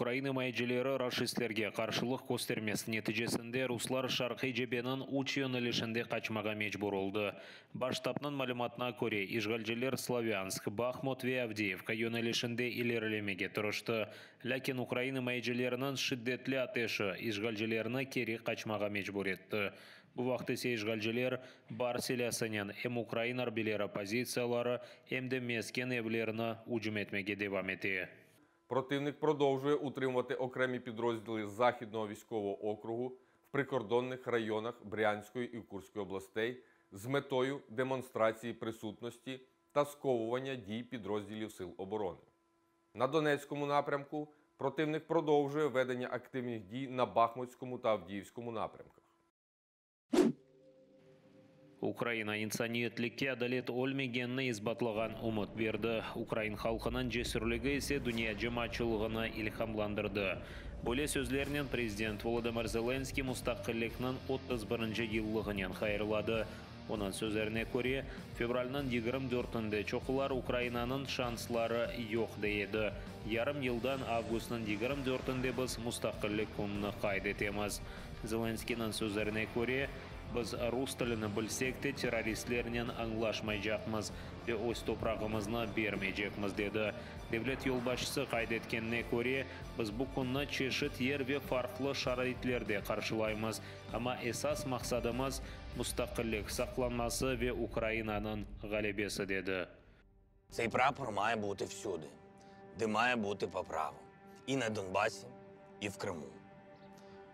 Ukrain imayecileri raşistlerge qarşılıq köstermesi neticesinde ruslar şarqiy cebeniñ üç yönelişinde qaçmağa mecbur oldı. Baş ştabnıñ malümatına köre, işğalciler Slavânsk, Bahmut ve Avdeyevka yönelişinde ilerilemege tırıştı. Lâkin ukrain imayecileriniñ şiddetli ateşi işğalcilerni keri qaçmağa mecbur etti. Bu vaqıt ise işğalciler bar silâsınen em ukrain arbiyleri pozitsiyaları, em de mesken evlerini ücüm etmege devam ete. Противник продовжує утримувати окремі підрозділи Західного військового округу в прикордонних районах Брянської і Курської областей з метою демонстрації присутності та сковування дій підрозділів Сил оборони. На Донецькому напрямку противник продовжує ведення активних дій на Бахмутському та Авдіївському напрямках. Ukraina insaniyetlikke adalet ölmegenini isbatlağan ümüt berdi, ukrain halqınıñ cesürligi ise dünya cemaatçılığını ilhamlandırdı. Böyle sözlernen prezident Volodımır Zelenskıy mustaqillikniñ 31-nci yıllığınen hayırladı. Onıñ sözlerine köre, fevralniñ 24-ünde çoqular Ukrainanıñ şansları yoq dey edi. Yarım yıldan avgustnıñ 24-ünde biz Mustaqillik kününi qayd etemiz. Zelenskıynıñ sözlerine köre, biz rus tilini bilsek te, terroristlernen añlaşmaycaqmız ve öz toprağımıznı bermeycekmiz, dedi. Devlet yolbaşçısı qayd etkenine köre, biz bu künni çeşit yer ve farqlı şaraitlerde qarşılaymız, amma esas maqsadımız, mustaqillik saqlanması ve Ukrainanıñ ğalebesi, dedi. Цей прапор має бути всюди, де має бути по праву. І на Донбасі, і в Криму.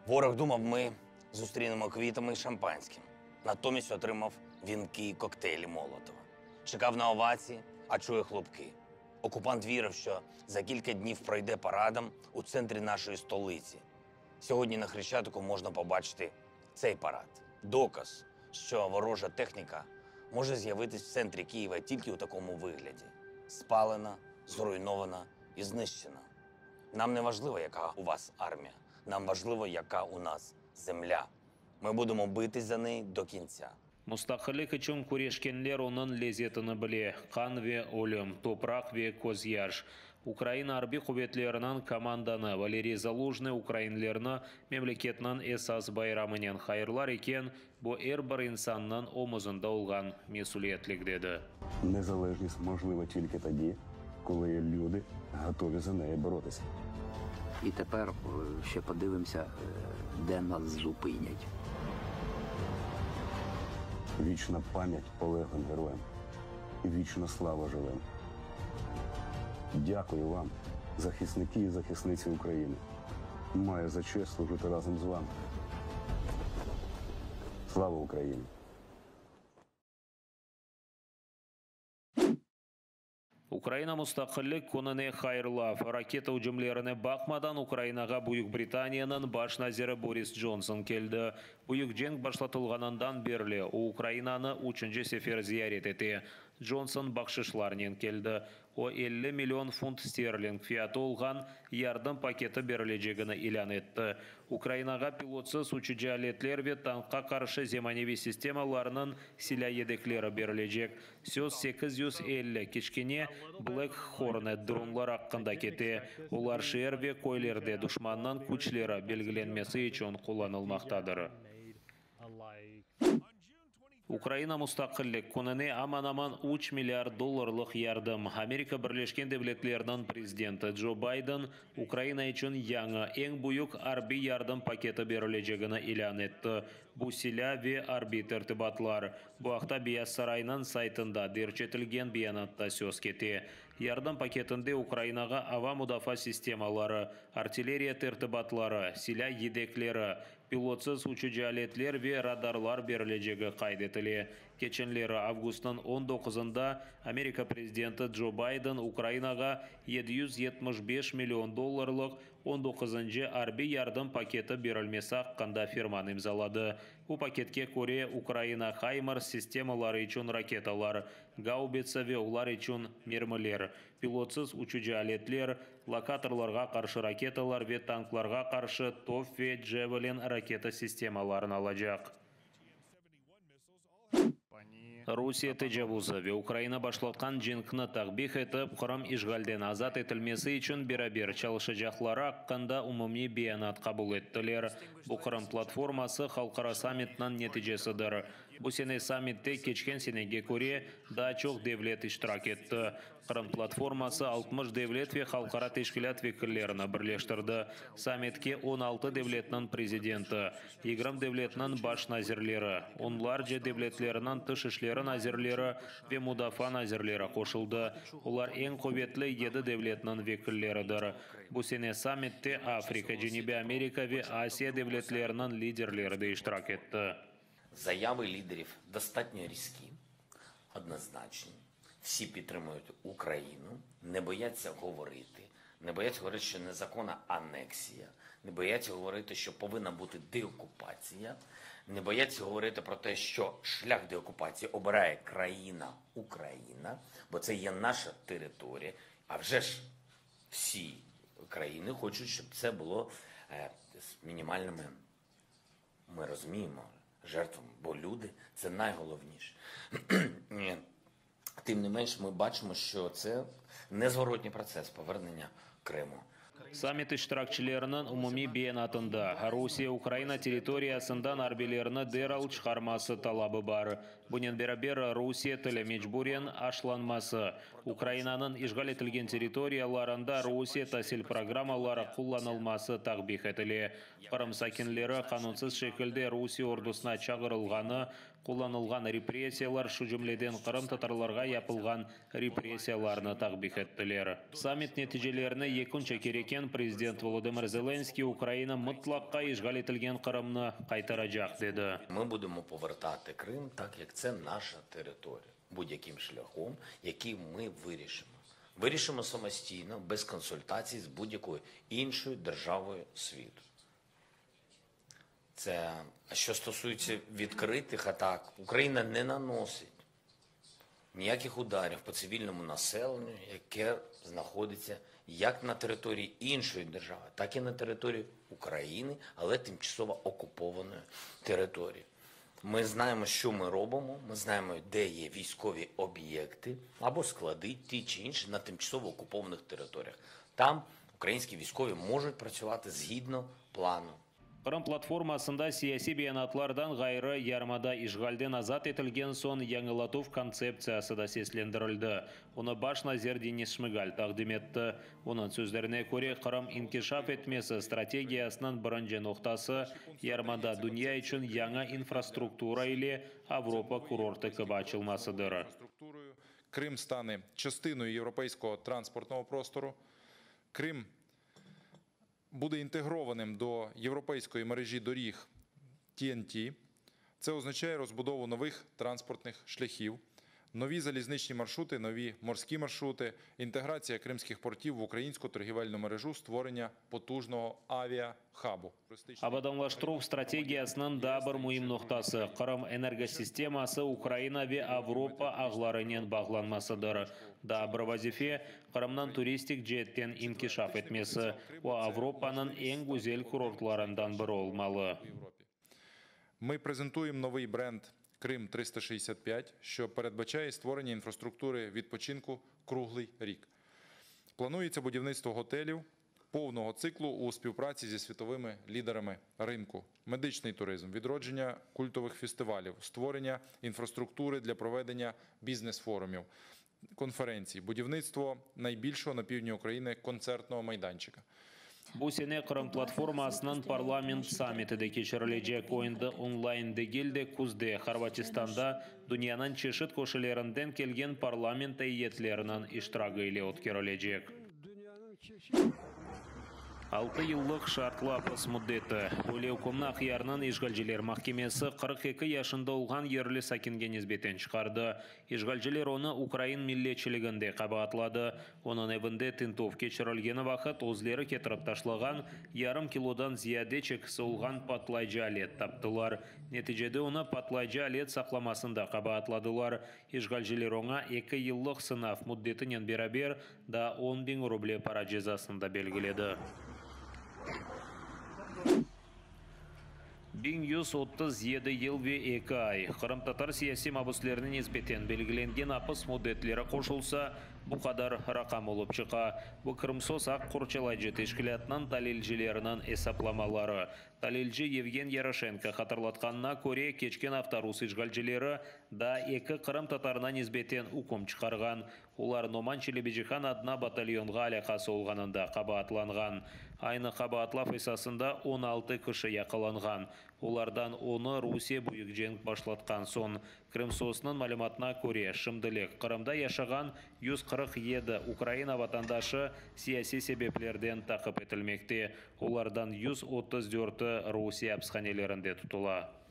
Ворог думав, ми зустрінемо квітами і шампанським. Натомість отримав вінки і коктейлі Молотова. Чекав на овації, а чує хлопки. Окупант вірив, що за кілька днів пройде парадом у центрі нашої столиці. Сьогодні на Хрещатику можна побачити цей парад. Доказ, що ворожа техніка може з'явитись в центрі Києва тільки у такому вигляді: спалена, зруйнована і знищена. Нам не важливо, яка у вас армія. Нам важливо, яка у нас земля. Ми будемо битись за неї до кінця. Mustaqillik içün küreşkenler onıñ lezetini bile, qan ve ölüm, topraq ve közyaş. Ukraina Arbiy quvetleriniñ komandanı Valeriy Zalujnıy ukrainlerni memleketiniñ esas bayramınen hayırlar eken, bu er bir insannıñ omuzında olğan mesüliyetlik, dedi. Незалежність можлива тільки тоді, коли є люди, готові за неї боротися. І тепер ще подивимося, де нас зупинять. Вічна пам'ять полеглим героям і вічна слава живим. Дякую вам, захисники і захисниці України. Маю за честь служити разом з вами. Слава Україні! Ukraina Mustaqillik kününe hayırlav. Raketa ücümlerine baqmadan, Ukrainağa Büyük Britaniyanıñ baş naziri Boris Johnson keldi. Büyük cenk başlatılğanından berli o Ukrainanı üçünci sefer ziyaret ete. Johnson bahşışlarnen keldi. O, 50 million funt sterling fiyatı olğan yardım paketi berilecegini ilân etti. Ukrainağa pilotsız uçucı aletler ve tankqa qarşı zemaneviy sistemalarnıñ silâ yedekleri berilecek. Söz 850 kiçkene Black Hornet dronlar aqqında kete. Olar şeer ve köylerde duşmannıñ küçleri belgilenmesi içün qullanılmaqtadır. Ukraina Mustaqillik kününe aman-aman 3 milliard dollarlıq yardım. Amerika Birleşken Devletleriniñ prezidenti Joe Biden Ukraina içün yañı, eñ büyük arbiy yardım paketi berilecegini ilân etti. Bu silâ ve arbiy tertibatlar. Bu aqta Beyaz saraynıñ saytında derc etilgen beyanatta söz kete. Yardım paketinde Ukrainağa ava mudafaa sistemaları, artilleriya tertibatları, silâ yedekleri, pilotsız uçucı aletler ve radarlar berilecegi qayd etile. Keçenleri, avgustnıñ 19-ında, Amerika prezidenti Joe Biden Ukrainağa 775 million dollarlıq 19-ncı arbiy yardım paketi berilmesi aqqında ferman imzaladı. Bu paketke köre, Ukraina HIMARS sistemaları içün raketalar, gaubitsa ve olar içün mermiler, Pilotsız uçucı aletler, lokatorlarğa qarşı raketalar ve tanklarğa qarşı top ve Javelin raketa sistemalarını alacaq. Rusiye tecavuzı ve Ukraina başlatqan cenkni takbih etip, Qırım işğalden azat etilmesi içün beraber çalışacaqları aqqında umumiy beyanat qabul ettiler. Bu Qırım platforması halqara sammitiniñ neticesidir. Bu sene sammitte, keçken senege köre, daa çoq devlet iştirak etti. Qırım platforması 60 devlet ve halqara teşkilât vekillerini birleştirdi. Sammitke 16 devletniñ prezidenti, 20 devletniñ baş nazirleri, onlarca devletlerniñ tış işleri nazirleri ve mudafaa nazirleri qoşuldı. Olar eñ quvetli yedi devletniñ vekilleridir. Bu sene sammitte Afrika, Cenübiy Amerika ve Asiya devletleriniñ liderleri de iştirak etti. Заяви лідерів достатньо різкі, однозначні. Всі підтримують Україну, не бояться говорити, не бояться говорити, що незаконна анексія, не бояться говорити, що повинна бути деокупація, не бояться говорити про те, що шлях деокупації обирає країна Україна, бо це є наша територія. А вже ж всі країни хочуть, щоб це було е, з мінімальними ми розуміємо жертвами, бо люди це найголовніше. Ні. Тим не менш, ми бачимо, що це незворотній процес повернення Криму. Sammit iştirakçileriniñ umumiy beyanatında Rusiye Ukraina territoriyasından arbiylerni deral çıqarması talabı bar. Bunen beraber Rusiye tili mecburen aşlanması, Ukrainanıñ işğal etilgen territoriyalarında Rusiye tasil programmaları qullanılması takbih etile. Qırım sakinleri qanunsız şekilde Rusiye ordusına çağırılğanı, qullanılğan repressiyalar, şu cümleden qırımtatarlarğa yapılğan repressiyalarnı takbih ettiler. Sammit neticelerini yekün çeker eken prezident Volodımır Zelenskiy Ukraina mıtlaqqa işğal etilgen Qırımnı qaytaracaq, dedi. Ми будемо повертати Крим так, як це наша територія, будь-яким шляхом, який ми вирішимо. Вирішимо самостійно, без консультацій з будь-якою іншою державою світу. Це а що стосується відкритих атак, Україна не наносить ніяких ударів по цивільному населенню, яке знаходиться як на території іншої держави, так і на території України, але тимчасово окупованої території. Ми знаємо, що ми робимо, ми знаємо, де є військові об'єкти або склади ті чи інші на тимчасово окупованих територіях. Там українські військові можуть працювати згідно плану. Qırım platformasında siyasiy beyanatlardan ğayrı yarımada işğalden azat etilgen soñ yañılatuv kontseptsiyası da seslendirildi. Onı baş nazir Denis Şmıgal taqdim etti. Onıñ sözlerine köre, Qırım inkişaf etmesi strategiyasınıñ birinci noqtası yarımada dünya içün yañı infrastruktura ile Avropa kurortı kibi açılmasıdır. Крим стане частиною європейського транспортного простору. Крим буде інтегрованим до європейської мережі доріг TNT. Це означає розбудову нових транспортних шляхів, нові залізничні маршрути, нові морські маршрути, інтеграція кримських портів в українську торгівельну мережу, створення потужного авіахабу. Abadanlaştıruv strategiyasınıñ daa bir müim noqtası Qırım energosisteması Ukraina ve Avropa ağlarınen bağlanmasıdır. Daa bir vazife Qırımnıñ turistik ceetten inkişaf etmesi. O Avropanıñ eñ güzel kurortlarından biri olmalı. Ми презентуємо новий бренд Крим 365, що передбачає створення інфраструктури відпочинку круглий рік. Планується будівництво готелів повного циклу у співпраці зі світовими лідерами ринку, медичний туризм, відродження культових фестивалів, створення інфраструктури для проведення бізнес-форумів, конференцій, будівництво найбільшого на півдні України концертного майданчика. Bu sene Qırım platformasınıñ parlament sammiti de keçirilecek. O endi onlayn degil de küzde Hırvatistanda dünyanıñ çeşit köşelerinden kelgen parlament eyyetleriniñ iştiragi ile ötkerilecek. Altı yıllıq şartlı apis müddeti. Böyle ükümni Aqyarnıñ işğalciler mahkemesi 42 yaşında olğan yerli sakinge nisbeten çıqardı. İşğalciler onı ukrain milletçiliginde qabaatladı. Onıñ evinde tintüv keçirilgeni vaqıt özleri ketirip taşlağan yarım kilodan ziyade çekisi olğan patlayıcı alet taptılar. Neticede onı patlayıcı alet saqlamasında qabaatladılar. İşğalciler oña eki yıllıq sınav müddetinen beraber daa 10 biñ ruble para cezasını da belgiledi. 1137 yıl ve 2 ay. Qırımtatar siyasiy mabüslerine nisbeten belgilengen apis müddetleri qoşulsa, bu qadar raqam olıp çıqa. Bu Krımsos aq qorçalayıcı teşkilâtınıñ talilcileriniñ esaplamaları. Talilci Yevgen Yaroşenko hatırlatqanına köre, keçken afta rus işğalcileri daa eki qırımtatarına nisbeten üküm çıqarğan. Olar Noman Çelebicihan adına batalyonğa alâqası olğanında qabaatlanğan. Aynı qabaatlav esasında 16 kişi yaqalanğan. Olardan onı Rusiye büyük cenk başlatqan soñ. Krımsosnıñ malümatına köre, şimdilik Qırımda yaşağan 147 Ukraina vatandaşı siyasiy sebeplerden taqip etilmekte. Olardan 134-i Rusiye apishanelerinde tutula.